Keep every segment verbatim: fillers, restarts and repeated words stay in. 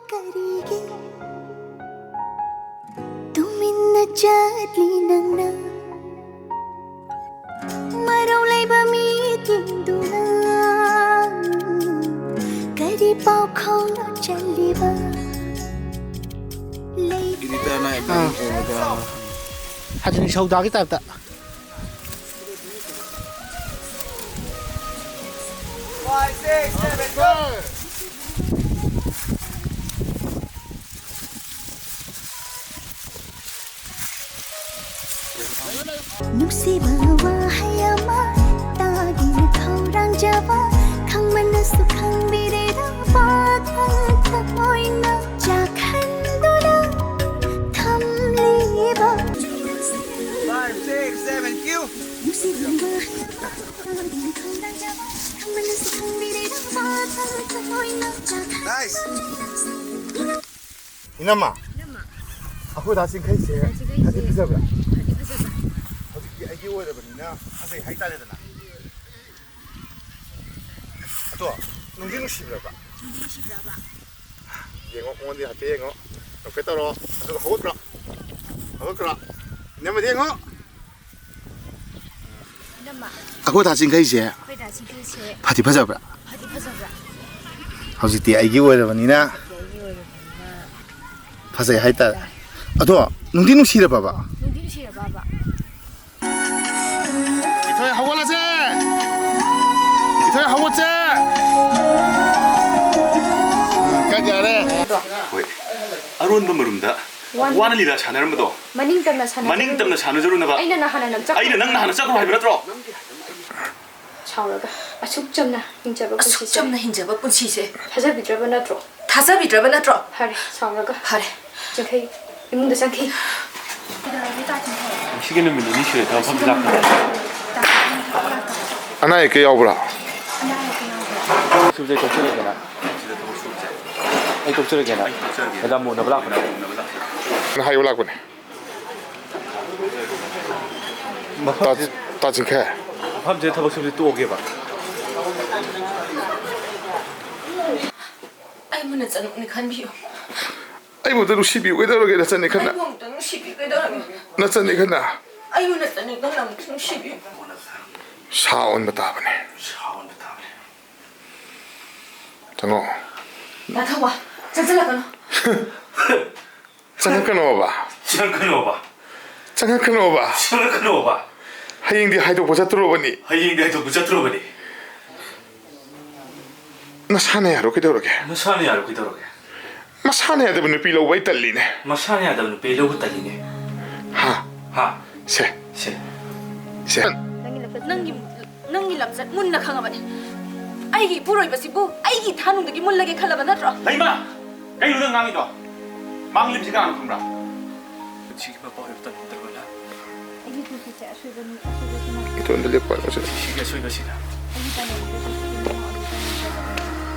ꯀꯔꯤꯒꯤ ꯇꯨꯃꯤꯟꯅ ꯆꯠꯂꯤ ꯅꯪꯅ? ꯃꯔꯧ ꯂꯩꯕ ꯃꯤꯠꯌꯦꯡꯗꯨꯅ ꯀꯔꯤ ꯄꯥꯎꯈꯣꯡꯅꯣ ꯆꯜꯂꯤꯕ? ꯂꯩ- ꯑꯥ꯫ ꯍꯥꯏꯗꯤ ꯅꯤꯡꯊꯧꯗꯥꯒꯤ ꯇꯥꯏꯞꯇ꯫ ꯅꯨꯡꯁꯤꯕ ꯋꯥꯍꯩ ꯑꯃ ꯇꯥꯒꯦꯅ ꯈꯧꯔꯥꯡꯖꯕ, ꯈꯪꯃꯟꯅꯁꯨ ꯈꯪꯕꯤꯔꯦꯔꯕ ꯊꯃꯣꯏꯅ ꯆꯥꯛꯍꯟꯗꯨꯅ ꯊꯝꯂꯤꯕ꯫ Five, six, seven, cue. ꯅꯨꯡꯁꯤꯕ ꯋꯥꯍꯩ ꯑꯃ ꯇꯥꯒꯦꯅ ꯈꯧꯔꯥꯡꯖꯕ, ꯈꯪꯃꯟꯅꯁꯨ ꯈꯪꯕꯤꯔꯦꯔꯕ ꯊꯃꯣꯏꯅ ꯆꯥꯛꯍꯟꯗꯨꯅ Nice. ꯏꯅꯝꯃ, ꯏꯅꯝꯃ꯫ ꯑꯩꯈꯣꯏ ꯗꯥ ꯆꯤꯡꯈꯩꯁꯦ ꯗꯥ ꯆꯤꯡꯈꯩꯁꯦ ꯐꯗꯤ ꯐꯖꯕ꯭ꯔꯥ? ꯐꯗꯤ ꯐꯖꯕ꯭ꯔꯥ? ꯍꯧꯖꯤꯛꯇꯤ ꯑꯩꯒꯤ ꯑꯣꯏꯔꯕꯅꯤꯅ ꯐꯖꯩ ꯍꯥꯏꯇꯥꯔꯦꯗꯅ꯫ ꯑꯗꯣ ꯅꯨꯡꯗꯤ ꯅꯨꯡꯁꯤꯕ꯭ꯔꯕ? ꯅꯨꯡꯗꯤ ꯅꯨꯡꯁꯤꯕ꯭ꯔꯕ? ꯌꯦꯡꯉꯣ, ꯃꯉꯣꯟꯗ ꯍꯥꯏꯐꯦꯠ ꯌꯦꯡꯉꯣ꯫ ꯅꯣꯛꯐꯦꯠ ꯇꯧꯔꯣ꯫ ꯑꯗꯨꯒ ꯍꯧꯒꯠꯈ꯭ꯔꯣ꯫ ꯍꯧꯒꯠꯈ꯭ꯔꯣ꯫ ꯏꯅꯝꯃꯗꯤ ꯌꯦꯡꯉꯣ꯫ ꯏꯅꯝꯃ꯫ ꯑꯩꯈꯣꯏ ꯗꯥ ꯆꯤꯡꯈꯩꯁꯦ ꯑꯩꯈꯣꯏ ꯗꯥ ꯆꯤꯡꯈꯩꯁꯦ ꯐꯗꯤ ꯐꯖꯕ꯭ꯔꯥ? ꯐꯗꯤ ꯐꯖꯕ꯭ꯔꯥ? ꯍꯧꯖꯤꯛꯇꯤ ꯑꯩꯒꯤ ꯑꯣꯏꯔꯕꯅꯤꯅ ꯍꯧꯖꯤꯛꯇꯤ ꯑꯩꯒꯤ ꯑꯣꯏꯔꯕꯅꯤꯅ ꯐꯖꯩ ꯍꯥꯏꯇꯥꯔꯦ꯫ ꯑꯗꯣ ꯅꯨꯡꯗꯤ ꯅꯨꯡꯁꯤꯔꯕꯕ? ꯅꯨꯡꯗꯤ ꯅꯨꯡꯁꯤꯔꯕꯕ? ꯏꯊꯣꯏ, ꯍꯧꯒꯠꯂꯁꯦ! ꯏꯊꯣꯏ, ꯍꯧꯒꯠꯁꯦ! ꯀꯥꯏ ꯌꯥꯔꯦ? ꯍꯣꯏ꯫ ꯑꯔꯣꯟꯕ ꯃꯔꯨꯝꯗ ꯋꯥꯅ ꯋꯥꯅ ꯂꯤꯂꯥ ꯁꯥꯟꯅꯔꯝꯕꯗꯣ ꯃꯅꯤꯡ ꯇꯝꯅ ꯁꯥꯟꯅꯖꯔꯨ-, ꯃꯅꯤꯡ ꯇꯝꯅ ꯁꯥꯟꯅꯖꯔꯨꯅꯕ ꯑꯩꯅ ꯅꯍꯥꯟꯅ ꯅꯪ ꯆꯠꯈ꯭ꯔꯣ ꯑꯩꯅ ꯅꯪ ꯍꯥꯏꯕ ꯅꯍꯥꯟꯅ ꯆꯠꯈ꯭ꯔꯣ ꯍꯥꯏꯕ ꯅꯠꯇ꯭ꯔꯣ? ꯁꯥꯎꯔꯒ ꯑꯁꯨꯛ ꯆꯝꯅ ꯍꯤꯡꯖꯕ ꯑꯁꯨꯛ ꯄꯨꯟꯁꯤꯁꯦ ꯆꯝꯅ ꯍꯤꯡꯖꯕ ꯄꯨꯟꯁꯤꯁꯦ ꯊꯥꯖꯕꯤꯗ꯭ꯔꯕ ꯅꯠꯇ꯭ꯔꯣ? ꯊꯥꯖꯕꯤꯗ꯭ꯔꯕ ꯅꯠꯇ꯭ꯔꯣ? ꯐꯔꯦ, ꯁꯥꯎꯔꯒ ꯐꯔꯦ꯫ ꯆꯤꯡꯈꯩ ꯏꯃꯨꯡꯗ ꯆꯪꯈꯤ꯫ ꯀꯩꯗꯧꯔꯒꯦ ꯇꯥ ꯆꯤꯡꯈꯩ? ꯉꯁꯤꯒꯤ ꯅꯨꯃꯤꯠ ꯅꯤꯅꯤ ꯁꯨꯔꯦ ꯊꯕꯛ ꯐꯝꯁꯤꯜꯂꯛꯇꯕ꯫ ꯇꯥ ꯆꯤꯡꯈꯩ ꯊꯕꯛ ꯂꯥꯛꯇꯕ꯫ ꯑꯅꯥ ꯑꯌꯦꯛꯀ ꯌꯥꯎꯕ꯭ꯔꯥ? ꯑꯅꯥ ꯑꯌꯦꯛꯀ ꯌꯥꯎꯕ꯭ꯔꯥ? ꯁꯨꯕꯁꯦ ꯇꯣꯛꯆꯔꯒꯦꯅ꯫ ꯑꯩ ꯇꯣꯛꯆꯔꯒꯦꯅ꯫ ꯃꯦꯗꯥꯝ ꯎꯅꯕ ꯂꯥꯛꯄꯅꯦ꯫ ꯅꯪ ꯍꯥꯏꯕ ꯂꯥꯛꯄꯅꯦ꯫ ꯃꯐꯝꯁꯦ ꯇꯥ-, ꯇꯥ ꯆꯤꯡꯈꯩ꯫ ꯃꯐꯝꯁꯤꯗ ꯊꯕꯛ ꯁꯨꯕꯁꯦ ꯇꯣꯛꯑꯒꯦꯕ꯫ ꯑꯩꯕꯨ ꯅꯆꯥꯅꯨꯄꯤꯅꯤ ꯈꯟꯕꯤꯌꯨ꯫ ꯑꯩꯕꯨ ꯑꯝꯇ ꯅꯨꯡꯁꯤꯕꯤꯌꯨ꯫ ꯀꯩꯗꯧꯔꯒꯦ, ꯅꯆꯟꯅꯤ ꯈꯟꯅ? ꯑꯩꯕꯨ ꯑꯝꯇ ꯅꯨꯡꯁꯤꯕꯤꯌꯨ꯫ ꯀꯩꯗꯧꯔꯒꯦ? ꯅꯆꯟꯅꯤ ꯈꯟꯅ? ꯑꯩꯕꯨ ꯅꯆꯟꯅꯤ ꯈꯟꯅ ꯑꯝꯇ ꯅꯨꯡꯁꯤꯕꯤꯌꯨ꯫ ꯁꯥ ꯑꯣꯟꯕ ꯇꯥꯕꯅꯦ꯫ ꯁꯥ ꯑꯣꯟꯕ ꯇꯥꯕꯅꯦ꯫ ꯆꯪꯉꯣ꯫ ꯇꯥꯊꯧꯕ, ꯆꯪꯁꯤꯜꯂꯛꯀꯅꯨ꯫ ꯆꯪꯉꯛꯀꯅꯣꯕ꯫ ꯆꯪꯉꯛꯀꯅꯣꯕ꯫ ꯆꯪꯉꯛꯀꯅꯣꯕ꯫ ꯆꯪꯉꯛꯀꯅꯣꯕ꯫ ꯍꯌꯦꯡꯗꯤ ꯍꯥꯏꯗꯣꯛꯄ ꯆꯠꯇ꯭ꯔꯣꯕꯅꯤ꯫ ꯍꯌꯦꯡꯗꯤ ꯍꯥꯏꯗꯣꯛꯄ ꯆꯠꯇ꯭ꯔꯣꯕꯅꯤ꯫ ꯅꯁꯥꯅ ꯌꯥꯔꯣ, ꯀꯩꯗꯧꯔꯒꯦ? ꯅꯁꯥꯅ ꯌꯥꯔꯣ, ꯀꯩꯗꯧꯔꯒꯦ? ꯃꯁꯥꯅ ꯌꯥꯗꯕ ꯅꯨꯄꯤ ꯂꯧꯕ ꯑꯩ ꯇꯜꯂꯤꯅꯦ꯫ ꯃꯁꯥꯅ ꯌꯥꯗꯕ ꯅꯨꯄꯤ ꯂꯧꯕ ꯇꯜꯂꯤꯅꯦ꯫ ꯍꯥ? ꯍꯥ? ꯁꯦ꯫ ꯁꯦ꯫ ꯁꯦ꯫ ꯅꯪꯒꯤ, ꯅꯪꯒꯤ ꯂꯝꯆꯠ ꯃꯨꯟꯅ ꯈꯪꯉꯕꯅꯤ꯫ ꯑꯩꯒꯤ ꯏꯄꯨꯔꯣꯏꯕꯁꯤꯕꯨ ꯑꯩꯒꯤ ꯏꯊꯥꯅꯨꯡꯗꯒꯤ ꯃꯨꯜꯂꯒꯦ ꯈꯜꯂꯕ ꯅꯠꯇ꯭ꯔꯣ? ꯂꯩꯃ! ꯀꯩꯅꯣ ꯅꯪ ꯉꯥꯡꯉꯤꯗꯣ? ꯃꯥꯡꯂꯤꯕꯁꯤ ꯀꯅꯥꯅꯣ ꯈꯪꯕ꯭ꯔꯥ? ꯄꯨꯟꯁꯤꯒꯤ ꯃꯄꯥ ꯑꯣꯏꯕ ꯇꯟꯗ꯭ꯔꯕꯅ? ꯑꯩꯒꯤ ꯄꯨꯟꯁꯤꯁꯦ ꯑꯁꯣꯏꯕꯅꯤ, ꯑꯁꯣꯏꯕꯁꯤꯅ ꯏꯇꯣꯟꯗ ꯂꯦꯞꯄꯣ, ꯍꯥꯏꯔꯣ, ꯁꯤꯗ꯫ ꯄꯨꯟꯁꯤꯒꯤ ꯑꯁꯣꯏꯕꯁꯤꯅ꯫ ꯑꯩꯒꯤ ꯇꯟꯅꯕꯗ ꯄꯨꯟꯁꯤꯒꯤ ꯃꯃꯥ ꯑꯣꯏꯕ ꯇꯟꯗ꯭ꯔꯕꯅ?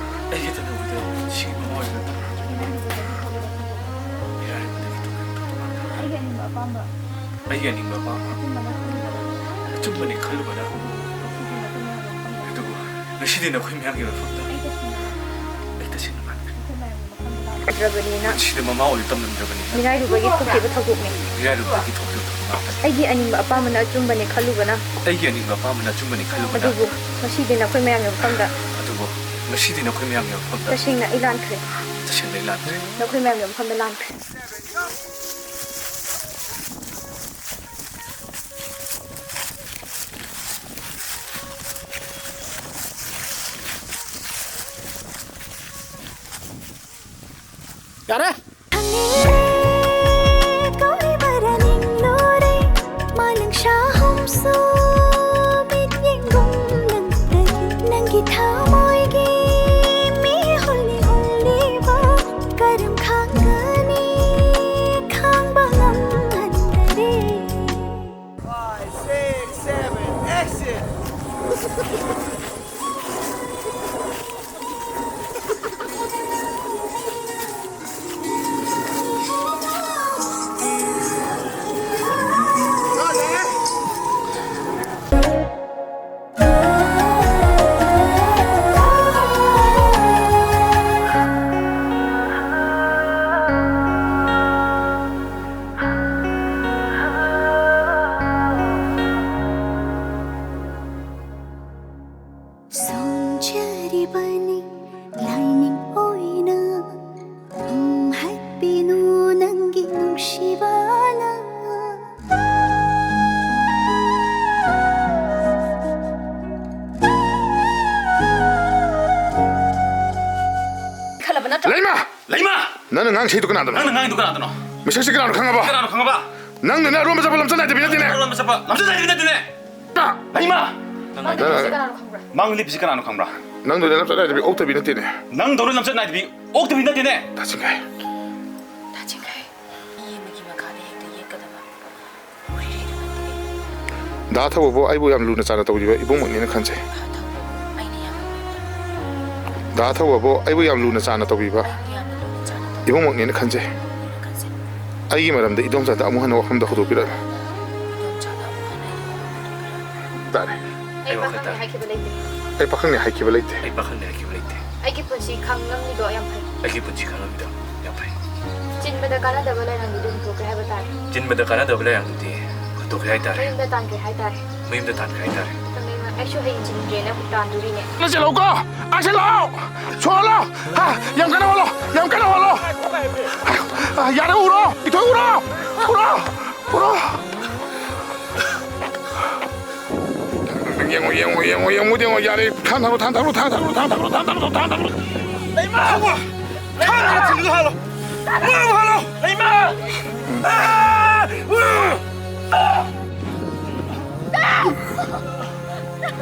ꯑꯩꯒꯤ ꯇꯟꯅꯕꯗ ꯄꯨꯟꯁꯤꯒꯤ ꯃꯃꯥ ꯑꯣꯏꯕ ꯇꯟꯗ꯭ꯔꯕꯅ? ꯃꯤꯔꯥꯏꯔꯤꯕꯗꯒꯤ ꯊꯣꯛꯂꯛꯄ ꯊꯧꯗꯣꯛ ꯉꯥꯛꯇ꯫ ꯃꯤꯔꯥꯏꯔꯤꯕꯗꯒꯤ ꯊꯣꯛꯂꯛꯄ ꯊꯧꯗꯣꯛ ꯉꯥꯛꯇ꯫ ꯑꯩꯒꯤ ꯑꯅꯤꯡꯕ ꯑꯄꯥꯝꯕ꯫ ꯑꯩꯒꯤ ꯑꯅꯤꯡꯕ ꯑꯄꯥꯝꯕ꯫ ꯑꯆꯨꯝꯕꯅꯤ ꯈꯜꯂꯨꯕꯅ꯫ ꯑꯆꯨꯝꯕꯅꯤ ꯈꯜꯂꯨꯕꯅ꯫ ꯉꯁꯤꯗꯤ ꯅꯈꯣꯏ ꯃꯌꯥꯝꯒꯤ ꯃꯐꯝꯗ꯫ ꯑꯗꯨꯕꯨ ꯉꯁꯤꯗꯤ ꯅꯈꯣꯏ ꯃꯌꯥꯝꯒꯤ ꯃꯐꯝꯗ꯫ ꯑꯩ ꯇꯁꯦꯡꯅ꯫ ꯑꯩ ꯇꯁꯦꯡꯅ ꯂꯥꯟꯈ꯭ꯔꯦ꯫ ꯅꯈꯣꯏ ꯃꯌꯥꯝꯒꯤ ꯃꯐꯝꯗ ꯂꯥꯟꯈ꯭ꯔꯦ꯫ ꯇꯝꯂꯝꯗ꯭ꯔꯕꯅꯤꯅ꯫ ꯄꯨꯟꯁꯤꯗ ꯃꯃꯥ ꯑꯣꯏꯕ ꯇꯝꯂꯝꯗ꯭ꯔꯕꯅꯤꯅ꯫ ꯃꯤꯔꯥꯏꯔꯨꯕꯒꯤ ꯊꯣꯛꯈꯤꯕ ꯊꯧꯗꯣꯛꯅꯤ꯫ ꯃꯤꯔꯥꯏꯔꯨꯕꯒꯤ ꯊꯣꯛꯈꯤꯕ ꯊꯧꯗꯣꯛ ꯉꯥꯛꯇꯅꯤ꯫ ꯑꯩꯒꯤ ꯑꯅꯤꯡꯕ ꯑꯄꯥꯝꯕꯅ ꯑꯆꯨꯝꯕꯅ ꯈꯜꯂꯨꯕꯅ꯫ ꯑꯩꯒꯤ ꯑꯅꯤꯡꯕ ꯑꯄꯥꯝꯕꯅ ꯑꯆꯨꯝꯕꯅꯤ ꯈꯜꯂꯨꯕꯅ꯫ ꯑꯗꯨꯕꯨ ꯉꯁꯤꯗꯤ ꯅꯈꯣꯏ ꯃꯌꯥꯝꯒꯤ ꯃꯐꯝꯗ꯫ ꯑꯗꯨꯕꯨ ꯉꯁꯤꯗꯤ ꯅꯈꯣꯏ ꯃꯌꯥꯝꯒꯤ ꯃꯐꯝꯗ꯫ ꯇꯁꯦꯡꯅ ꯑꯩ ꯂꯥꯟꯈ꯭ꯔꯦ꯫ ꯇꯁꯦꯡꯅ ꯑꯩ ꯂꯥꯟꯈ꯭ꯔꯦ꯫ ꯅꯈꯣꯏ ꯃꯌꯥꯝꯒꯤ ꯃꯐꯝꯗ ꯂꯥꯟꯈ꯭ꯔꯦ꯫ ꯌꯥꯔꯦ꯫ ꯈꯪꯉꯦ, ꯀꯣꯏꯕꯔ ꯅꯤꯡꯂꯨꯔꯦ, ꯃꯥꯂꯪ ꯁꯥꯍꯨꯝꯁꯨ ꯃꯤꯠꯌꯦꯡꯒꯨꯝ ꯅꯪꯗꯒꯤ꯫ ꯅꯪꯒꯤ ꯊꯃꯣꯏꯒꯤ ꯃꯤꯍꯨꯜꯅꯤ ꯍꯨꯜꯂꯤꯕ, ꯀꯔꯝ ꯈꯥꯡꯒꯅꯤ, ꯈꯥꯡꯕ ꯉꯝꯍꯟꯗꯔꯦ꯫ Five, six, seven, action! ꯂꯩꯃ! ꯂꯩꯃ! ꯅꯪꯅ ꯉꯥꯡꯁꯤꯗꯣ ꯀꯅꯥꯗꯅꯣ? ꯅꯪꯅ ꯉꯥꯡꯉꯤꯗꯣ ꯀꯅꯥꯗꯅꯣ? ꯃꯤꯁꯛꯁꯤ ꯀꯅꯥꯅꯣ ꯈꯪꯉꯕ? ꯀꯅꯥꯅꯣ ꯈꯪꯉꯕ? ꯅꯪꯗꯨꯅ ꯑꯔꯣꯟꯕ ꯆꯠꯄ ꯂꯝꯆꯠ ꯅꯥꯏꯗꯕꯤ ꯅꯠꯇꯦꯅꯦ? ꯑꯔꯣꯟꯕ ꯆꯠꯄ ꯂꯝꯆꯠ ꯅꯥꯏꯗꯕꯤ ꯅꯠꯇꯦꯅꯦ? ꯂꯩꯃ! ꯅꯪ ꯅꯪ ꯂꯤꯞꯁꯤ ꯀꯅꯥꯅꯣ ꯈꯪꯕ꯭ꯔꯥ? ꯃꯥꯡ ꯂꯤꯞꯁꯤ ꯀꯅꯥꯅꯣ ꯈꯪꯕ꯭ꯔꯥ? ꯅꯪꯗꯨꯅ ꯂꯝꯆꯠ ꯅꯥꯏꯗꯕꯤ ꯑꯣꯛꯇꯕꯤ ꯅꯠꯇꯦꯅꯦ? ꯅꯪꯗꯧꯅ ꯂꯝꯆꯠ ꯅꯥꯏꯗꯕꯤ ꯑꯣꯛꯇꯕꯤ ꯅꯠꯇꯦꯅꯦ? ꯇꯥꯁꯤꯡꯈꯩ꯫ ꯇꯥꯁꯤꯡꯈꯩ꯫ ꯃꯤ ꯑꯃꯒꯤ ꯃꯈꯥꯗ ꯍꯦꯛꯇ ꯌꯦꯠꯀꯗꯕ꯫ ꯗꯥ ꯊꯧꯕꯕꯨ ꯑꯩꯕꯨ ꯌꯥꯝ ꯂꯨꯅ ꯆꯥꯟꯅ ꯇꯧꯕꯤꯕ ꯏꯕꯨꯡꯃꯛꯅꯦꯅ ꯈꯟꯖꯩ꯫ ꯗꯥ ꯊꯧꯕꯕꯨ ꯑꯩꯕꯨ ꯌꯥꯝ ꯂꯨꯅ ꯆꯥꯟꯅ ꯇꯧꯕꯤꯕ ꯏꯕꯨꯡꯃꯛꯅꯦꯅ ꯈꯟꯖꯩ꯫ ꯑꯩꯒꯤ ꯃꯔꯝꯗ ꯏꯗꯣꯝꯆꯥꯗ ꯑꯃꯨꯛ ꯍꯟꯅ ꯋꯥꯐꯝꯗ ꯍꯧꯗꯣꯛꯄꯤꯔꯛꯑꯅꯨ꯫ ꯇꯥꯔꯦ꯫ ꯑꯩ ꯑꯩ ꯋꯥꯈꯜ ꯄꯥꯈꯪꯅꯤ ꯇꯥꯔꯦ꯫ ꯍꯥꯏꯈꯤꯕ ꯂꯩꯇꯦ꯫ ꯑꯩ ꯄꯥꯈꯪꯅꯤ ꯍꯥꯏꯈꯤꯕ ꯂꯩꯇꯦ꯫ ꯑꯩ ꯄꯥꯈꯪꯅꯤ ꯍꯥꯏꯈꯤꯕ ꯂꯩꯇꯦ꯫ ꯑꯩꯒꯤ ꯄꯨꯟꯁꯤ ꯈꯪꯂꯝꯃꯤꯗꯣ ꯌꯥꯝ ꯐꯩ꯫ ꯑꯩꯒꯤ ꯄꯨꯟꯁꯤ ꯈꯪꯂꯝꯃꯤꯗꯣ ꯌꯥꯝ ꯐꯩ꯫ ꯆꯤꯟꯕꯗ ꯀꯥꯟꯅꯗꯕ ꯂꯥꯏꯔꯥꯡꯗꯨꯗꯤ ꯍꯨꯟꯗꯣꯛꯈ꯭ꯔꯦ ꯍꯥꯏꯕ ꯇꯥꯔꯦ꯫ ꯆꯤꯟꯕꯗ ꯀꯥꯟꯅꯗꯕ ꯂꯥꯏꯔꯥꯡꯗꯨꯗꯤ ꯍꯨꯟꯗꯣꯛꯈ꯭ꯔꯦ ꯍꯥꯏ ꯇꯥꯔꯦ꯫ ꯃꯌꯨꯝꯗ ꯇꯥꯟꯈ꯭ꯔꯦ ꯍꯥꯏ ꯇꯥꯔꯦ꯫ ꯃꯌꯨꯝꯗ ꯇꯥꯟꯈ꯭ꯔꯦ ꯍꯥꯏ ꯇꯥꯔꯦ꯫ ꯇꯃꯦꯡꯂꯣꯡ ꯑꯩꯁꯨ ꯍꯌꯦꯡ ꯆꯤꯟꯗ꯭ꯔꯦꯅ ꯑꯃꯨꯛ ꯇꯥꯟꯗꯣꯔꯤꯅꯦ꯫ ꯅꯪ ꯆꯦꯜꯂꯛꯎꯀꯣ! ꯑꯩ ꯆꯦꯜꯂꯛꯑꯣ! ꯁꯣꯍꯜꯂꯣ! ꯍꯥ, ꯌꯥꯝ ꯀꯟꯅ ꯍꯣꯜꯂꯣ! ꯌꯥꯝ ꯀꯟꯅ ꯍꯣꯜꯂꯣ! ꯑ, ꯌꯥꯔꯦ, ꯎꯔꯣ! ꯏꯊꯣꯏ ꯎꯔꯣ! ꯎꯔꯣ! ꯎꯔꯣ! ꯌꯦꯡꯉꯣ, ꯌꯦꯡꯉꯣ, ꯌꯦꯡꯉꯣ, ꯌꯦꯡꯉꯣ, ꯌꯦꯡꯉꯣ, ꯌꯥꯔꯦ꯫ ꯊꯥꯡ ꯊꯥꯡꯂꯣ, ꯊꯥꯡ ꯊꯥꯡꯂꯣ, ꯊꯥꯡ ꯊꯥꯡꯂꯣ, ꯊꯥꯡ ꯊꯥꯡꯂꯣ, ꯊꯥꯡ ꯊꯥꯡꯂꯣ, ꯊꯥꯡ ꯊꯥꯡꯂꯣ꯫ ꯂꯩꯃ! ꯊꯥꯡ ꯊꯤꯜꯂꯒ ꯍꯥꯜꯂꯣ꯫ ꯃꯥꯕꯨ ꯍꯥꯜꯂꯣ꯫ ꯂꯩꯃ!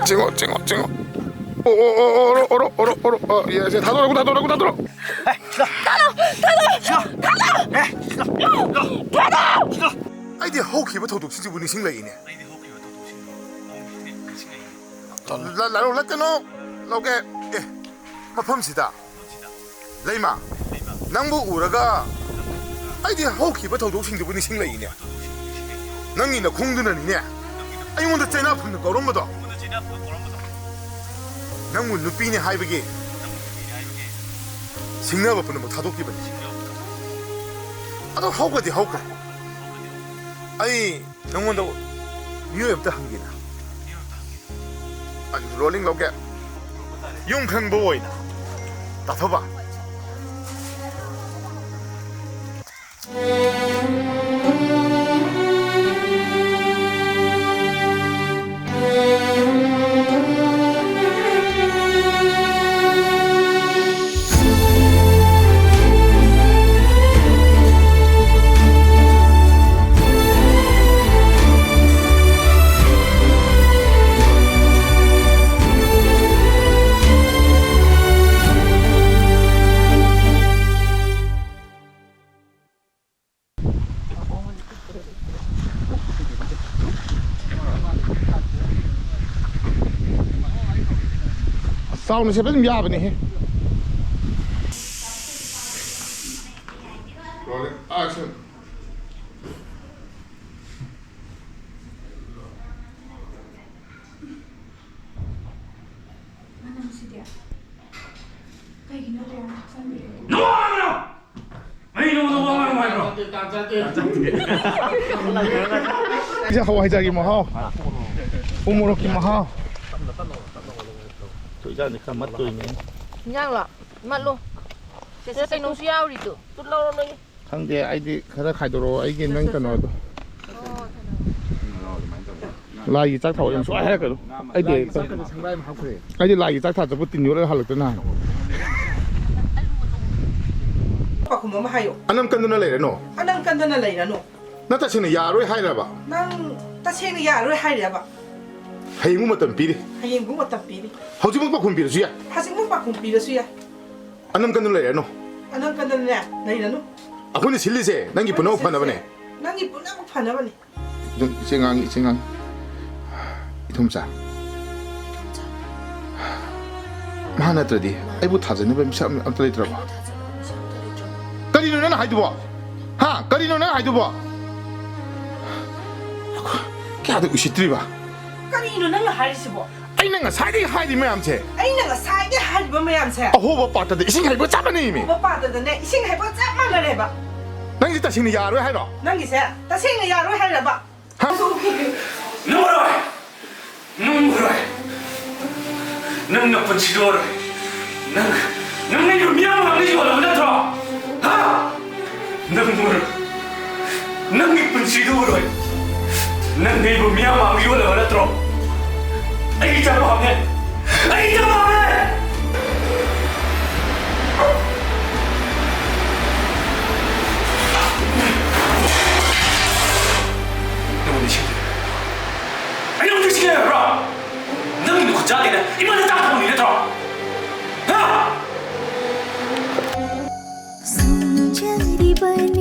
ꯆꯤꯡꯉꯣ, ꯆꯤꯡꯉꯣ, ꯆꯤꯡꯉꯣ꯫ ꯑꯣ, ꯑꯣ, ꯑꯣ, ꯑꯣ, ꯑꯣ, ꯑꯣ, ꯑꯣ, ꯑꯣ, ꯌꯥ, ꯁꯦ, ꯊꯥꯗꯣꯔꯛꯎ, ꯊꯥꯗꯣꯔꯛꯎ, ꯊꯥꯗꯣꯔꯛꯎ꯫ ꯑꯦ, ꯁꯤꯗ꯫ ꯊꯥꯗꯣ, ꯊꯥꯗꯣ, ꯁꯤꯗ꯫ ꯊꯥꯗꯣ꯫ ꯑꯦ, ꯁꯤꯗ꯫ ꯊꯥꯗꯣ꯫ ꯁꯤꯗ꯫ ꯑꯩꯗꯤ ꯍꯧꯈꯤꯕ ꯊꯧꯗꯣꯛꯁꯤꯡꯁꯤꯕꯨ ꯅꯤꯡꯁꯤꯡꯂꯛꯏꯅꯦ꯫ ꯑꯩꯗꯤ ꯍꯧꯈꯤꯕ ꯊꯧꯗꯣꯛꯁꯤꯡꯗꯣ ꯑꯃꯨꯛ ꯅꯤꯡꯁꯤꯡꯉꯛꯏꯅꯦ꯫ ꯂ-, ꯂ-, ꯂꯧꯒꯦ꯫ ꯑꯦ, ꯃꯐꯝꯁꯤꯗ꯫ ꯂꯩꯃ, ꯅꯪꯕꯨ ꯎꯔꯒ ꯑꯩꯗꯤ ꯍꯧꯈꯤꯕ ꯊꯧꯗꯣꯛꯁꯤꯡꯗꯨꯕꯨ ꯅꯤꯡꯁꯤꯡꯂꯛꯏꯅꯦ꯫ ꯅꯪꯒꯤ ꯅꯈꯣꯡꯗꯨꯅꯅꯤꯅꯦ ꯑꯩꯉꯣꯟꯗ ꯆꯩꯅꯥ ꯐꯨꯝꯅ ꯀꯧꯔꯝꯕꯗꯣ꯫ ꯅꯪꯕꯨ ꯅꯨꯄꯤꯅꯤ ꯍꯥꯏꯕꯒꯤ ꯁꯤꯡꯅꯕ ꯄꯨꯝꯅꯃꯛ ꯊꯥꯗꯣꯛꯈꯤꯕꯅꯤ꯫ ꯑꯗꯣ ꯍꯧꯈ꯭ꯔꯗꯤ ꯍꯧꯈ꯭ꯔꯦ꯫ ꯑꯩ ꯅꯪꯉꯣꯟꯗ ꯃꯤꯑꯣꯏ ꯑꯝꯇ ꯍꯪꯒꯦꯅ꯫ ꯔꯣꯂꯤꯡ ꯂꯧꯒꯦ꯫ ꯌꯨꯝ ꯈꯪꯕ ꯑꯣꯏꯅ꯫ ꯇꯥꯊꯣꯕ꯫ ꯆꯥꯎꯅ ꯁꯦꯝꯕ ꯑꯗꯨꯝ ꯌꯥꯕꯅꯦꯍꯦ꯫ Rolling, action. ꯃꯅꯝꯁꯤꯗꯤ ꯀꯩꯒꯤꯅꯣ ꯀꯌꯥ ꯆꯪꯗꯦ? ꯅꯣꯡꯉꯥꯜꯂꯣ! ꯑꯩ ꯅꯉꯣꯟꯗ ꯋꯥ ꯉꯥꯡ ꯍꯥꯏꯕ꯭ꯔꯣ? ꯁꯤ ꯍꯋꯥꯏꯖꯥꯔꯒꯤ ꯃꯍꯥꯎ, ꯎ ꯃꯣꯔꯣꯛꯀꯤ ꯃꯍꯥꯎ꯫ ꯊꯣꯏꯖꯥꯅꯤ ꯈꯔ ꯃꯠꯇꯣꯏꯅꯦ꯫ ꯏꯟꯖꯥꯡꯂꯣ? ꯃꯠꯂꯣ꯫ ꯁꯦ, ꯁꯦ, ꯀꯩꯅꯣꯁꯨ ꯌꯥꯎꯔꯤꯗꯣ꯫ ꯇꯨ ꯂꯧꯔꯣ ꯅꯣꯏꯒꯤ꯫ ꯈꯪꯗꯦ, ꯑꯩꯗꯤ ꯈꯔ ꯈꯥꯏꯗꯣꯔꯛꯑꯣ, ꯑꯩꯒꯤ ꯅꯪ ꯀꯩꯅꯣꯗꯣ꯫ ꯂꯥꯏꯒꯤ ꯆꯥꯛ ꯊꯥꯎ ꯌꯥꯝ ꯁꯨꯡꯍꯥꯏ ꯍꯥꯏꯔꯛꯀꯅꯨ꯫ ꯑꯩꯗꯤ, ꯑꯩꯗꯤ ꯂꯥꯏꯒꯤ ꯆꯥꯛ ꯊꯥ ꯆꯠꯄ ꯇꯤꯟ ꯌꯣꯠꯂꯒ ꯍꯜꯂꯛꯇ ꯅꯍꯥꯟ꯫ ꯄꯥꯎꯈꯨꯝ ꯑꯃ ꯍꯥꯏꯌꯣ꯫ ꯑꯅꯝ ꯀꯟꯗꯅ ꯂꯩꯔꯅꯨ꯫ ꯑꯅꯝ ꯀꯟꯗꯅ ꯂꯩꯔꯅꯨ꯫ ꯅꯪ ꯇꯁꯦꯡꯅ ꯌꯥꯔꯣꯏ ꯍꯥꯏꯔꯕ? ꯅꯪ ꯇꯁꯦꯡꯅ ꯌꯥꯔꯣꯏ ꯍꯥꯏꯔꯕ? ꯍꯌꯦꯡꯕꯨ ꯃꯇꯝ ꯄꯤꯔꯤ꯫ ꯍꯌꯦꯡꯕꯨ ꯃꯇꯝ ꯄꯤꯔꯤ꯫ ꯍꯧꯖꯤꯛꯃꯛ ꯄꯥꯎꯈꯨꯝ ꯄꯤꯔꯁꯨ ꯌꯥꯏ꯫ ꯍꯧꯖꯤꯛꯃꯛ ꯄꯥꯎꯈꯨꯝ ꯄꯤꯔꯁꯨ ꯌꯥꯏ꯫ ꯑꯅꯝ ꯀꯟꯗꯅ ꯂꯩꯔꯅꯨ꯫ ꯑꯅꯝ ꯀꯟꯗꯅꯅꯦ ꯂꯩꯔꯅꯨ꯫ ꯑꯩꯈꯣꯏꯅ ꯁꯤꯜꯂꯤꯁꯦ ꯅꯪꯒꯤ ꯄꯨꯝꯅꯃꯛ ꯐꯅꯕꯅꯦ꯫ ꯅꯪꯒꯤ ꯄꯨꯝꯅꯃꯛ ꯐꯅꯕꯅꯤ꯫ ꯑꯗꯨꯝ ꯏꯆꯦ ꯉꯥꯡꯉꯤ, ꯏꯆꯦ ꯉꯥꯡꯉꯤ꯫ ꯏꯊꯣꯝꯆꯥ꯫ ꯃꯥ ꯅꯠꯇ꯭ꯔꯗꯤ ꯑꯩꯕꯨ ꯊꯥꯖꯅꯕ ꯃꯤꯁꯛ ꯑꯝ-, ꯑꯝꯇ ꯂꯩꯇ꯭ꯔꯕꯣ? ꯀꯔꯤꯅꯣ ꯅꯪꯅ ꯍꯥꯏꯗꯨꯕꯣ? ꯍꯥ? ꯀꯔꯤꯅꯣ ꯅꯪꯅ ꯍꯥꯏꯗꯨꯕꯣ? ꯀꯌꯥꯗ ꯎꯁꯤꯠꯇ꯭ꯔꯤꯕ? ꯀꯔꯤꯅꯣ ꯅꯪꯅ ꯍꯥꯏꯔꯤꯁꯤꯕꯣ? ꯑꯩꯅ ꯉꯁꯥꯏꯗꯒꯤ ꯍꯥꯏꯔꯤ ꯃꯌꯥꯝꯁꯦ꯫ ꯑꯩꯅ ꯉꯁꯥꯏꯗꯒꯤ ꯍꯥꯏꯔꯤꯕ ꯃꯌꯥꯝꯁꯦ꯫ ꯑꯍꯣꯕ ꯄꯥꯠꯇꯗ ꯏꯁꯤꯡ ꯍꯩꯕ ꯆꯞ ꯃꯥꯟꯅꯩꯃꯤ꯫ ꯑꯍꯣꯕ ꯄꯥꯠꯇꯗꯅꯦ ꯏꯁꯤꯡ ꯍꯩꯕ ꯆꯞ ꯃꯥꯟꯅꯔꯦꯕ꯫ ꯅꯪꯁꯦ ꯇꯁꯦꯡꯅ ꯌꯥꯔꯣꯏ ꯍꯥꯏꯔꯣ? ꯅꯪꯒꯤꯁꯦ ꯇꯁꯦꯡꯅ ꯌꯥꯔꯣꯏ ꯍꯥꯏꯔꯕ? ꯍꯥ? ꯅꯝꯃꯔꯣꯏ! ꯅꯝꯃꯔꯣꯏ! ꯅꯪ ꯅꯄꯨꯟꯁꯤꯗꯣ ꯑꯣꯏꯔꯣꯏ꯫ ꯅꯪ, ꯅꯪ ꯑꯩꯕꯨ ꯃꯤꯌꯥꯝ ꯃꯥꯡꯗ ꯌꯣꯜꯂꯕ ꯅꯠꯇ꯭ꯔꯣ? ꯍꯥ? ꯅꯪ ꯑꯣꯏꯔꯣꯏ꯫ ꯅꯪꯒꯤ ꯄꯨꯟꯁꯤꯗꯨ ꯑꯣꯏꯔꯣꯏ꯫ ꯅꯪ ꯑꯩꯕꯨ ꯃꯤꯌꯥꯝ ꯃꯥꯡꯗ ꯌꯣꯜꯂꯕ ꯅꯠꯇ꯭ꯔꯣ? ꯑꯩ ꯏꯆꯥ ꯄꯥꯝꯃꯦ꯫ ꯑꯩ ꯏꯆꯥ ꯄꯥꯝꯃꯦ! ꯅꯪꯉꯣꯟꯗ ꯏꯁꯤꯡ ꯄꯤꯔꯛꯑꯣ꯫ ꯑꯩ ꯅꯉꯣꯟꯗ ꯏꯁꯤꯡ ꯍꯥꯏꯕ꯭ꯔꯣ? ꯅꯪꯒꯤ ꯅꯈꯨꯠ ꯆꯥꯗꯦꯅ ꯏꯃꯥꯗ ꯆꯥꯛ ꯊꯣꯡꯉꯤ ꯅꯠꯇ꯭ꯔꯣ? ꯍꯥ? ꯁꯨꯝꯖꯔꯤꯕꯅꯤ꯫